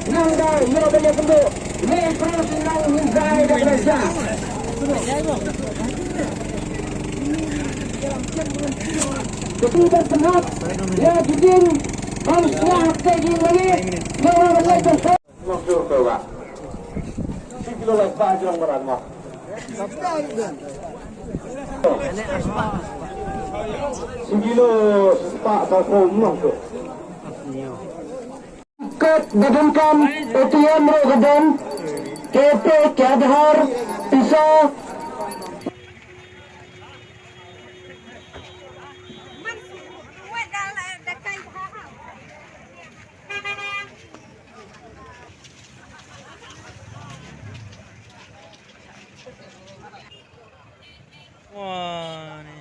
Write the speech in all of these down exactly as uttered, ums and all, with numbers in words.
Nang da ïoh ba ïa kynduh. Lei pyrshah nang ngi zai da ka sha. Kati ban pynhap ïa ki ding. Bam sngap te ki lei. Ïa ba lei pyrshah. Long jur te wa. Sing kilo lai pa jrong baran ma. Sing kilo spa ta ko long tu. Kot badun kam A T M ro gadon, kepe, ke Aadhaar, pisa. Wah, ni.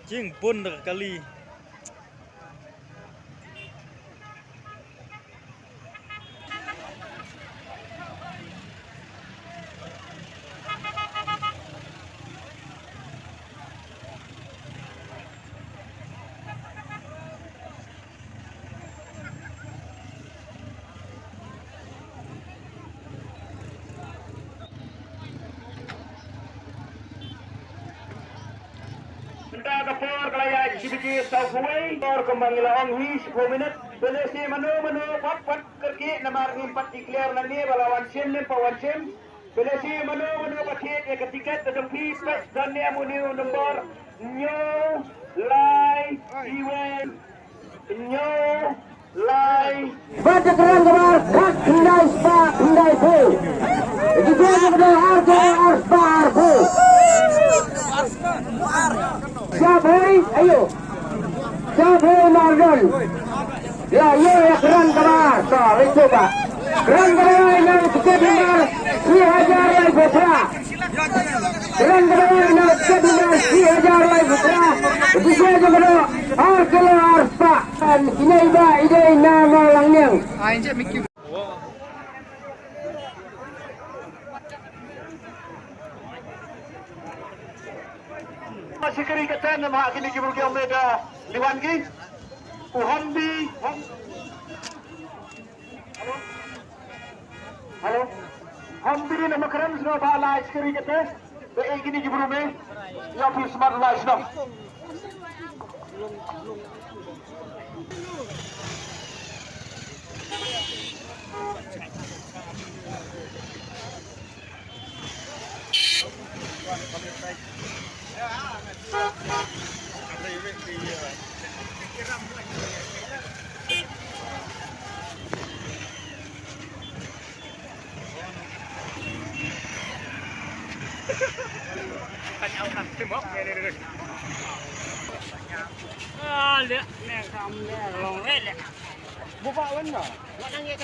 Jingpun da ka kali. Mynta ka por ka la ïaid shibit saw phew wei por, kumba ngi la ong hi shiphew minit. Pele shi mano mano pat pat kyrkieh namar ngim pat declare nangne ba la wan shim ne ym pat wan shim. Pele shi mano mano ba thied ïa ka tiket, te dang phi peit don ne em une u nombor hynñiew lai iwei. Hynñiew lai. Bad da ka rang kaba ar khat khyndai spah khyndai phew. Ki jia jong ka dei ar kilo ar spah ar phew. Sha bhoi ayo. Sha bhoi mardon. Ïa ïa ïa ka rang kaba ar. To leit shuwa. Ka rang kaba ar ïa ka tiket number shi hajar laiphew phra. Rang kaba ar na tiket number shi hajar laiphew phra. Ki jia jong ka dei ar kilo ar spah. Kan kine i ba i dei na Mawlangniang. Shikari kata nama kini ki bruk yang meda liwan ki. U Hornby, Horn- Hello? Hello? Hom biri na makram sno ba lai shikari kate. Ba ei kini ki bru me. Ya phi smat lai sno. Ah, lihat, lihat, lihat, lihat. Buka window. Buka window.